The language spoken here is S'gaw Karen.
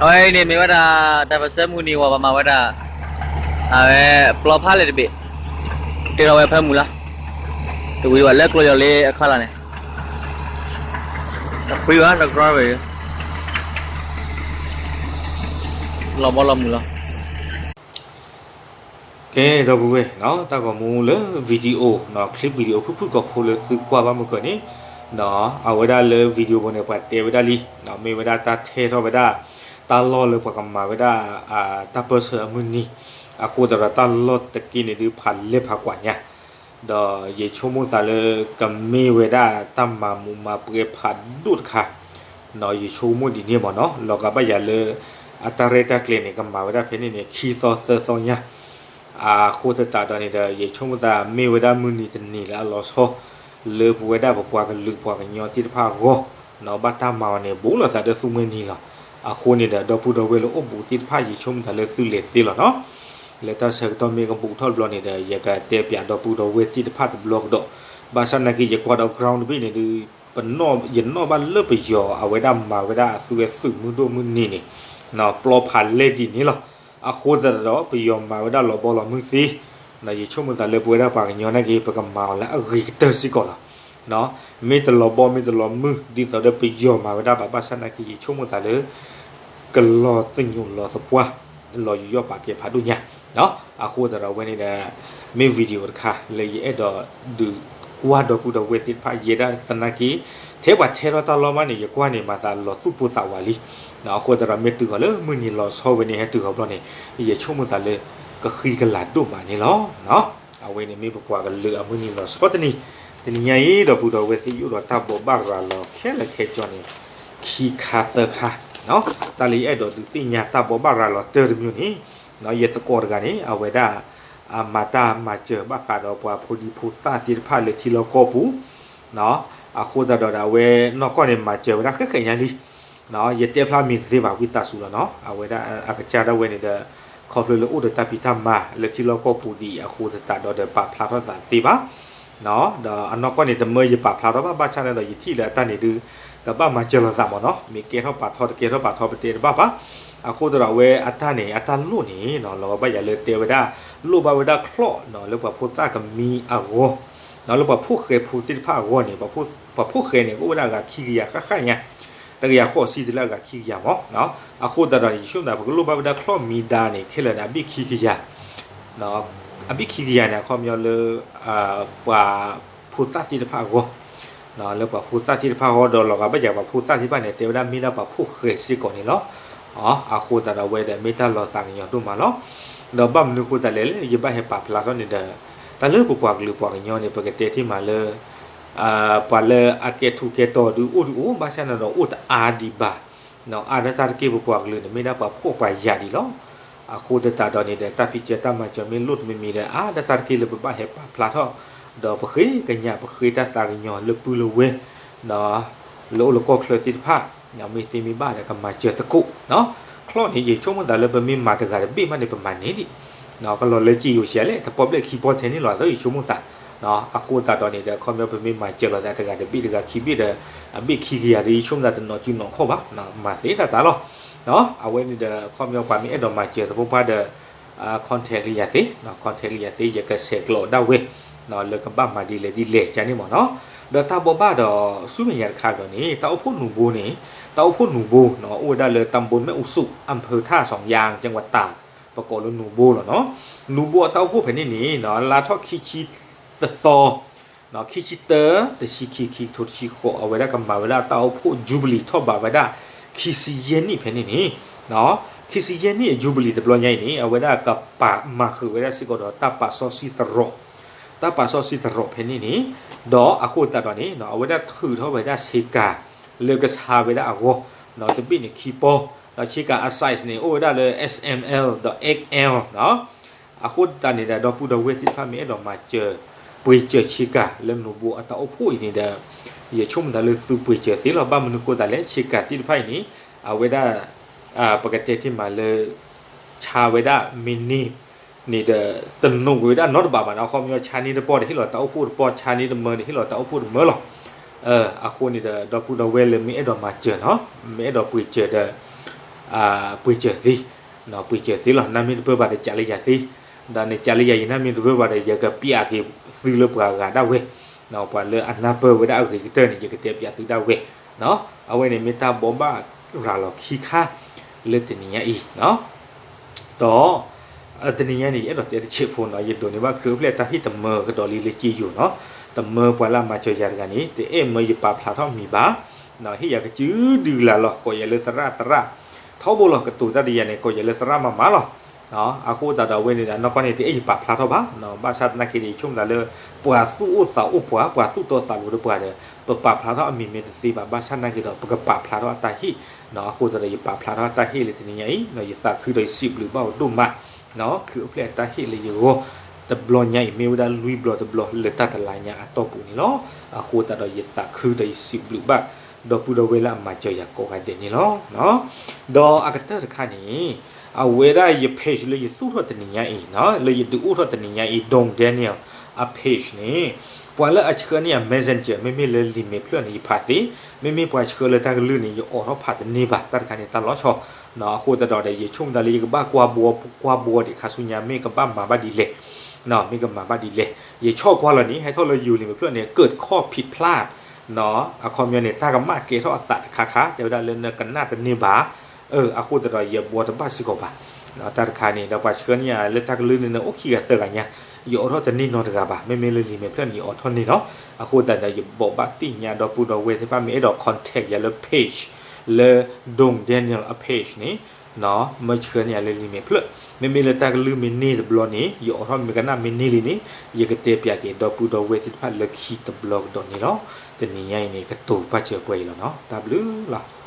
အဝဲအံၤန့ၣ်မ့ၢ်ဝဲဒၣ် တၢ်ပၢၢ်ဆၢမုၢ်နံၤဝဲ ပှၤမၤဝဲဒၣ် အဝဲ ပျီဖးလဲၢ်တဘ့ၣ် တ့ထီၣ်ဝဲဖၢမုၢ်လီၤ. တဝံၤဘၣ်လၢကျိၤယီၤလ့အခါလီၤန့ၣ် တဖှံဘၣ်တကြၢးဝဲ လီၤဘီလီၤမုၢ်လီၤ. ကဲ ဒီပုၢ်ဝဲၢ် တၢ်ဂီၤမူလၢ video နီၤ clip video ဖုၣ်ဖုၣ်ကိာ်ဖိလၢသုကွၢ်ဘၣ်မုၢ်ကၢၤန့ၣ် အဝဲဒၣ်လၢ video ဘိန့ၣ် ပှၤတဲဝဲဒၣ်လံ မ့ၢ်ဝဲဒၣ်တၢ်ထဲထီၣ်ဝဲဒၣ် တၢ်လီၢ်လၢပှၤကမၤဝဲဒၣ် တၢ်ပၢၢ်ဆၢအမုၢ်နံၤ အဃိသတးဒီးတၢ်လီၢ်တက့ၢ်န့ၣ်ဒုးဖးလဲၢ်ဖးကွၢ်ညါ ဒီးယဆိကမိၣ်သးလၢ ကမ့ၢ်ဝဲဒၣ်တၢ်မၤမူးမၤပွဲဖးဒိၣ်တခါ ယဆိကမိၣ်ဒ်န့ၣ်မ့ၢ်နီၤ လီၤဂာ်ဘၣ်ယၤလၢ အတၢ်ရဲၣ်တၢ်ကျဲၤန့ၣ် ကမၤဝဲဒၣ်ဖဲန့ၣ်န့ၣ် ခံသီသၢသီညါ အဃိသတးဒီးန့ၣ်ဒီး ယဆိကမိၣ်သးမ့ၢ်ဝဲဒၣ်မုၢ်နံၤတနံၤလၢအလီၤဆီ လၢပဝဲဒၣ်ပပှၤကလုာ်ပှၤကညီသ့ၣ်တဖၣ်အဂီၢ် ဘၣ်တၢ်မၤအီၤန့ၣ် ဘူးလိာ်သးဒီးသူမှဲနံၤလီၤ. အဃိန့ၣ်ဒီး ဒီပုၢ်ဒီဝဲၢ်လၢအိၣ်ဘူးသ့ၣ်တဖၣ် ယဆိကမိၣ်သးလၢသုလဲၤသ့လီၤနီၤ လၢတၢ်ဆၢကတီၢ်မ့ၢ်ကဘူးထီၣ်တဘျီန့ၣ်ဒီး ယကတဲပၠးဒီပုၢ်ဒီဝဲၢ်သ့ၣ်တဖၣ်တဘျီကဒီး ဘၣ်ဆၣ်နာ်က့ ယကွၢ်ဒီး ground တဘ့ၣ်န့ၣ်ဒုး ပ ယနီၣ်ဘၣ်လၢပယီၤအဝဲဒၣ်မၤဝဲဒၣ်အသုဝဲသုးမုၢ်ဒိၣ်မုၢ်နံၤန့ၣ် ပျီဖးလဲၢ်ဒ်န့ၣ်လီၤ. အဃိသတးဒီး ပယီၤမၤဝဲဒၣ်လီၤဘီလီၤမုၢ်သ့ ယဆိကမိၣ်သးလၢပဝဲဒၣ်ပှၤကညီနာ်က့ ပကမၤအီၤလၢအဂ့ၤကတၢၢ်စ့ၢ်ကီးလီၤ. မ့ၢ်တလီၤဘီမ့ၢ်တလီၤမုၢ် ဒ်သိးဒီးပယီၤမၤဝဲဒၣ်ဘၣ် ဘၣ်ဆၣ်နာ်က့ ယဆိကမိၣ်သးလၢ ကလီၤသညိးလီၤသပှၢ် လီၤယူးယီၣ်ပာ်ကဲဖးဒိၣ်ညါ အဃိသတးဒီးအဝဲန့ၣ်ဒီး မ့ၢ် video တခါလၢယအဲၣ်ဒိးဒုးကွၢ်ဒီပုၢ်ဒီဝဲၢ်သ့ၣ်တဖၣ် ယဲဒၣ်သနာ်က့ ထဲပှၤထဲထီၣ်တၢ်လီၢ်မးန့ၣ် ယကွၢ်န့ၣ် မၤသးလီၤသူၣ်ပိၢ်သးဝးလံ. အဃိသတးဒီးမ့ၢ်တုၤဃီၤလၢမုၢ်နံၤလီၤဆီဝဲန့ၣ် ဟဲတုၤဃီၤဘျီန့ၣ် ယဆိကမိၣ်သးလၢ ကဃံကလၤဒိၣ်မးန့ၣ်လီၤ. အဝဲန့ၣ်မ့ၢ်ပပှၤကလုာ်အမုၢ်နံၤလီၤဆီတနံၤ, တနံၤညါအံၤ ဒီပုၢ်ဒီဝဲၢ်သ့ၣ် ယအိၣ်ဒီးတၢ်ဘိးဘၣ်ရၤလီၤခဲလၢာ်ခဲဆ့န့ၣ် ခံခါသၢခါ, တၢ်လၢယအဲၣ်ဒိးဒုးသ့ၣ်ညါတၢ်ဘိးဘၣ်ရၤလီၤတၢတမံၤန့ၣ်, ယသကိးတဂၤန့ၣ် အဝဲဒၣ် မၤတၢ်မၤစၢၤဘၣ်ဃးဒီးပှၤဖိဒံဖိသၣ်သ့ၣ်တဖၣ်လၢထံလီၢ်ကီၢ်ပူၤ, အဃိသတးဒီးအဝဲနီၢ်ကီၢ်န့ၣ် မၤစၢၤဝဲဒၣ်ဃဲးဃဲးညါလံ ယတဲဖျါမံၤတသ့ဘၣ် ဝံသးစူၤလီၤနီၤ, အဝဲဒၣ်အကစၢ်ဒၣ်ဝဲန့ၣ်ဒီး ခီဖျိလၢအိၣ်ဒီးတၢ်ဖံးတၢ်မၤလၢထံလီၢ်ကီၢ်ပူၤဒံးအဃိသတးဒီး ပာ်ဖျါထီၣ်သးတသ့ဘၣ်, ဒီးအနီၢ်ကီၢ်န့ၣ် တမၢယပာ်ဖျါထီၣ်ဘၣ် ဘၣ်ဆၣ်န့ၣ်ဒီး ယထံၣ်လၢအတၢ်န့ၣ်ဒုး ကဘၣ်မၤစၢၤလိာ်သးမ့ၢ်နီၤ, မ့ၢ်ကဲထီၣ်ပာ်ထီၣ်တကဲထီၣ်ပာ်ထီၣ်ပတဲတဘၣ်ဘၣ်, အဃိသတးဒီးအဝဲအတၢ်န့ၣ် အတၢ်လိၣ်န့ၣ် လီၤဂာ်ဘၣ်ယၤလၢတဲဝဲဒၣ် လိၣ်ဘၣ်ဝဲဒၣ်ချီၣ်လၢပှၤဖိသၣ်ကမံအဂီၢ်, လၢပှၤဖိၣ်ဃဲဖိသ့ၣ်တဖၣ်အဂီၢ်န့ၣ် ပှၤဖိၣ်ဃဲန့ၣ် ကအိၣ်ဝဲဒၣ်အဂၤခံကယၤဃၣ်ဃၣ်ညါ, တကယၤဃိးဆံတုၤလၢအဂၤခံကယၤမ့ၢ်, အဃိသတးဒီးန့ၣ် ယဆိကမိၣ်သး ပကလိၣ်ဘၣ်ဝဲဒၣ်ချီၣ်မံဒါန့ၣ် ခဲလၢာ်န့ၣ် အဘ့ၣ်ခံကယၤ, အဘ့ၣ်ခံကယၤန့ၣ် အခီပညီလၢ ပှၤဖိသၣ်သ့ၣ်တဖၣ်အဂီၢ်, လၢပှၤဖိသၣ်သ့ၣ်တဖၣ်အဂီၢ် ဒီးလီၤဂာ်ဘၣ်ယၤပှၤဖိသၣ်သ့ၣ်တဖၣ်န့ၣ် တဲဝဲဒၣ်မ့ၢ်ဒၣ်ပှၤဖိၣ်ဃဲစ့ၢ်ကီးန့ၣ်လီၤ. အဃိသတးဒီးအဝဲဒီးမ့ၢ်တၢ်လီၤသးကညီၤဒိၣ်မးလီၤ. ဒီးဘၣ်မနုၤအဃိသတးလဲၣ်လၢယဘၣ်ဟဲပာ်ဖျါထီၣ်န့ၣ်ဒီး တၢ်လၢပပှၤကလုာ်ပှၤကညီန့ၣ် ပကတဲထံၣ်မးလၢ ပှၤလၢအကဲထူးကဲတီၤဒုးအိၣ်ဒုးအိၣ် ဘၣ်ဆၣ်န့ၣ်ဒီးအိၣ်တအါဒံးဘၣ်, အါဒၣ်တၢ်တက့ၢ် ပပှၤကလုာ်န့ၣ် မ့ၢ်ဒၣ်ပှၤဖှီၣ်ပှၤယာ်ဒံးလီၤ. အဃိသတးဒီးန့ၣ်ဒီး တၢ်ဖံးစၢၤတၢ်မၤစၢၤမ့ၢ်လိၣ်တမံၤမံၤဒီး အါဒၣ်တၢ်တက့ၢ်လၢပဘၣ်ဟဲပာ်ဖျါထီၣ်, ဒီးပဃ့ကညးပဃ့တၢ်သးကညီၤလၢပုၢ်လၢဝဲၢ် လၢအိၣ်လၢကီၢ်ချၢသ့ၣ်တဖၣ်, မ့ၢ်သ့မ့ၢ်ဘၣ်ဒီးကမၤစၢၤသကိး, ချီၣ်န့ၣ် ယဆိကမိၣ်သးလၢပမ့ၢ်မၤတဂၤတဘ့ၣ်မးန့ၣ် ပမၤန့ၢ်ဒံး, ကလီၤလၢက့ယိၤဆံးလဲၣ် တပီၣ်ဘျဲၣ်ခံပီၣ်ထဲန့ၣ်လီၤ ယဆိကမိၣ်သး, အဃိသတးဒီးန့ၣ်ဒီး ခီပညီပမ့ၢ်မၤစၢၤလိာ်သးတဂၤတဘ့ၣ်တဂၤခံဘ့ၣ်ဒီး အဘ့ၣ်ခံကယၤဒီး ယဆိကမိၣ်သးတနီၤစုနီၤခီၣ်ဘၣ်, မၤသ့တၢ်သးလီၤ. အဝဲန့ၣ်ဒီး ခီပညီပှၤမ့ၢ်အဲၣ်ဒိးမၤစၢၤသပှၢ်ပှၢ်ဒီး contact လၢယၤသ့, contact လၢယၤသ့ ယကဆဲးကျိးဒၣ်ဝဲ လၢကဘၣ်မၤဒ်လဲၣ်ဒ်လဲၣ်ကန့ၣ်မ့ၢ်နီၤ. ဒီးတၢ်ဘိးဘၣ်ဒီးဆူမဲာ်ညါတခါဒီးန့ၣ် တၢ်အိၣ်ဖှိၣ်နူးဘိန့ၣ်, တၢ်အိၣ်ဖှိၣ်နူးဘိ အိၣ်ဝဲဒၣ်လၢ တၢ်ဘိမဲၣ်အူဆူး အၣ်ဖၢၣ်ထၣ်စီၤယၣ် ကၠဲးဝးတၢ်, ပကိးလၢနူးဘိလီၤနီၤ. နူးဘိအတၢ်အိၣ်ဖှိၣ်ဖဲန့ၣ်န့ၣ် လါထီၣ်ခံဆံတသီ ခံဆံတၢ တဆံခံ ခံကထိတဆံဃိး အဝဲဒၣ်ကမၤဝဲဒၣ်တၢ်အိၣ်ဖှိၣ် Jubilee ထီၣ်ဘးဝဲဒၣ် ခံဆံယဲၢ်နံၣ်ဖဲန့ၣ်န့ၣ်, ခံဆံယဲၢ်နံၣ်အ Jubilee တဘျီညါအံၤန့ၣ် အဝဲဒၣ်ကပာ်မၤဃုာ်ဝဲဒၣ်စ့ၢ်ကီးဒီးတၢ်ပာ်စီဆှံသရိာ်, တၢ်ပာ်စီဆှံသရိာ်ဖဲန့ၣ်န့ၣ်, ဒီးအဃိသတးဒီးန့ၣ် အဝဲဒၣ်ထုးထီၣ်ဝဲဒၣ်ဆ့ကၤ လၢကဆါဝဲဒၣ်အဂီၢ်, တဘ့ၣ်န့ၣ်ခံပီၢ်, ဒီးဆ့ကၤအ size န့ၣ် အိၣ်ဝဲဒၣ်လၢ S M L ဒီး X L နီၤ. အဃိသတးန့ၣ်ဒီး ဒီပုၢ်ဒီဝဲၢ်သ့ၣ်တဖၣ်မ့ၢ်အဲၣ်ဒိးမၤစၢၤ ပှ့ၤစၢၤဆ့ကၤလၢနူးဘိအတၢ်အိၣ်ဖှိၣ်အံၤန့ၣ်ဒီး ယဆိကမိၣ်သးလၢသုပှ့ၤစၢၤသ့လီၤ. ဘၣ်မနုၤဃိသတးလဲၣ် ဆ့ကၤသ့ၣ်တဖၣ်အံၤန့ၣ် အဝဲဒၣ် ပကတဲတ့ၢ်မးလၢ ဆါဝဲဒၣ်မ့ၢ်န့ၢ်န့ၣ်ဒီး တနိးကွံာ်ဝဲဒၣ်နီတဘးဘၣ်နီၤ. အခီပညီ ဆါန့ၢ်တပီၢ်ဒီးဟ့ၣ်လီၤတၢ်အိၣ်ဖှိၣ်တပီၢ်, ဆါန့ၢ်တမၢဒီးဟ့ၣ်လီၤတၢ်အိၣ်ဖှိၣ်တမၢလီၤ. အဃိန့ၣ်ဒီး ဒီပုၢ်ဒီဝဲၢ်လၢမ့ၢ်အဲၣ်ဒိးမၤစၢၤနီၤ, မ့ၢ်အဲၣ်ဒိးပှ့ၤစၢၤဒီး ပှ့ၤစၢၤသ့, ပှ့ၤစၢၤသ့လီၤ. နမ့ၢ်တပၢၢ်ဘၣ်ဒီး ကးလၢယၤသ့, ဒီးနကးလၢယၤအံၤ နမ့ၢ်တပၢၢ်ဘၣ်ဒီး ယကပျးက့ၤသုလၢပှၤဂၤဒၣ်ဝဲ, ပှၤလၢအနၢ်ပၢၢ်ဝဲဒၣ်အဂ့ၤကတၢၢ်န့ၣ် ယကတဲပျးသုဒၣ်ဝဲ. အဝဲန့ၣ်မ့ၢ်တၢ်ဘိးဘၣ်ရၤလီၤခံခါလၢတနံၤညါအံၤ, ဒီး တနံၤညါန့ၣ် ယအဲၣ်ဒိးတဲတဆံးဖိနီၤ, ယဒိးန့ၢ်ဘၣ်ခရံာ်အိၣ်ဖျဲၣ်အတၢ်ဟ့ၣ်တမၢကဒီးလံလၢက့ယိၤနီၤ, တမၢပှၤလၢအမၤစၢၤယၤတဂၤန့ၣ် တအဲၣ်မၢယပာ်ဖျါထီၣ်အမံၤဘၣ်, ဟ့ၣ်ယၤကစုဒုကလးလီၤ, ကိးယၤလၢသရၣ်သရၣ်, ထီဘိလီၤ, ကတိၤတၢ်ဒီးယၤန့ၣ် ကိးယၤလၢသရၣ်မၤမၤလီၤ. အဃိသတးဒီးအဝဲန့ၣ်ဒီး နီၢ်ကီၢ်န့ၣ် တအဲၣ်ယပာ်ဖျါထီၣ်ဘၣ်, ဘၣ်ဆၣ်သနာ်က့ဒီး ယဆိကမိၣ်သးလၢ ပှၤသူၣ်အိၣ်သးအိၣ်ပှၤ, ပှၤသူၣ်တီသးလိၤဒီးပှၤဒီး ပပာ်ဖျါထီၣ်အမံၤမ့ၢ်တသ့ဘၣ်, ဘၣ်ဆၣ်သနာ်က့ဒီး ပကပာ်ဖျါထီၣ်အတၢ်ဟ့ၣ်, အဃိသတးဒီး ယပာ်ဖျါထီၣ်အတၢ်ဟ့ၣ်လၢတနံၤညါအံၤ, ယသးခုဒီးယစံးဘျုးဘၣ်အီၤဒိၣ်မး, ခရံာ်အိၣ်ဖျဲၣ်အတၢ်ဟ့ၣ်လၢယဂီၢ်, တဘျီညါအံၤ မ့ၢ်ဝဲဒၣ်လွံၢ်ဘျီတဘျီလၢတၢ်တလါညါအတီၢ်ပူၤန့ၣ်လီၤ. အဃိသတးဒီး ယသးခုဒီးယစံးဘျုးဘၣ် ဒီပုၢ်ဒီဝဲၢ်လၢအမၤစၢၤယၤကိးဂၤဒဲးန့ၣ်လီၤ. ဒီးအကတၢၢ်တခါန့ၣ် အဝဲဒၣ်ယ page လၢယသူၣ်ထီၣ်တနံၤညါအံၤ, လၢယဒုးအိၣ်ထီၣ်တနံၤညါအံၤ Dong Daniel အ page န့ၣ် ပှၤလၢအဆှၢန့ၢ်ယၤ Messenger မ့မ့ၢ်လၢလံာ်မဲာ်ဖျၢၣ်န့ၣ် ယဖးသ့, မ့မ့ၢ်ပှၤဆှၢလၢတၢ်ကလုၢ်န့ၣ် ယအိးထီၣ်ဖးတန့ၢ်ဘၣ်, တၢ်တခါန့ၣ်တၢ်လီၤဆီ, အဃိသတးဒီး ယဆိကမိၣ်သးလၢယကဘၣ်ကွၢ်ဘိ, ကွၢ်ဘိဒံးခါဆူညါ မ့ၢ်ကဘၣ်မၤဘၣ်ဒ်လဲၣ်, မ့ၢ်ကမၤဘၣ်ဒ်လဲၣ်, ယဆီၣ်ကွၢ်လီၤန့ၣ် ဟဲထီၣ်လၢယိၤလံာ်မဲာ်ဖျၢၣ်န့ၣ် เกิดข้อผิดพลาด အခီပညီန့ၣ် တၢ်ကမၣ်ကဲထီၣ်အသးတခါခါ တဲဝဲဒၣ်လၢနကနၣ်တန့ၢ်ဘၣ်, အဃိသတးဒီး ယဘှီတဘၣ်စ့ၢ်ကီးဘၣ်, တၢ်တခါန့ၣ်ဒီး ပှၤဆှၢန့ၢ်ယၤလၢတၢ်ကလုၢ်န့ၣ် အိၣ်ခံဂၤသၢဂၤညါ, ယအိးထီၣ်တန့ၢ်နီတဂၤဘၣ်, မ့မ့ၢ်လၢလံာ်မဲာ်ဖျၢၣ်န့ၣ် ယအိးထီၣ်န့ၢ်လီၤ. အဃိသတးဒီး ယဘိးဘၣ်သ့ၣ်ညါဒီပုၢ်ဒီဝဲၢ်သ့ၣ်တဖၣ် မ့ၢ်အဲၣ်ဒိး contact ယၤလၢ page လၢ Dong Daniel အ page န့ၣ် မၢဆှၢန့ၢ်ယၤလၢလံာ်မဲာ်ဖျၢၣ်, မ့မ့ၢ်လၢတၢ်ကလုၢ်မ့ၢ်န့ၢ်တဘျီန့ၣ် ယအိးထီၣ်မ့ၢ်ကနၣ်မ့ၢ်န့ၢ်လံန့ၣ် ယကတဲပျးက့ၤဒီပုၢ်ဒီဝဲၢ်သ့ၣ်တဖၣ်လၢခံတဘျီကဒီးန့ၣ်လီၤ. တနံၤညါအံၤန့ၣ် ကတိၤပာ်စၢၤပှဲၤအံၤလီၤနီၤ, တၢ်ဘျုးလီၤ.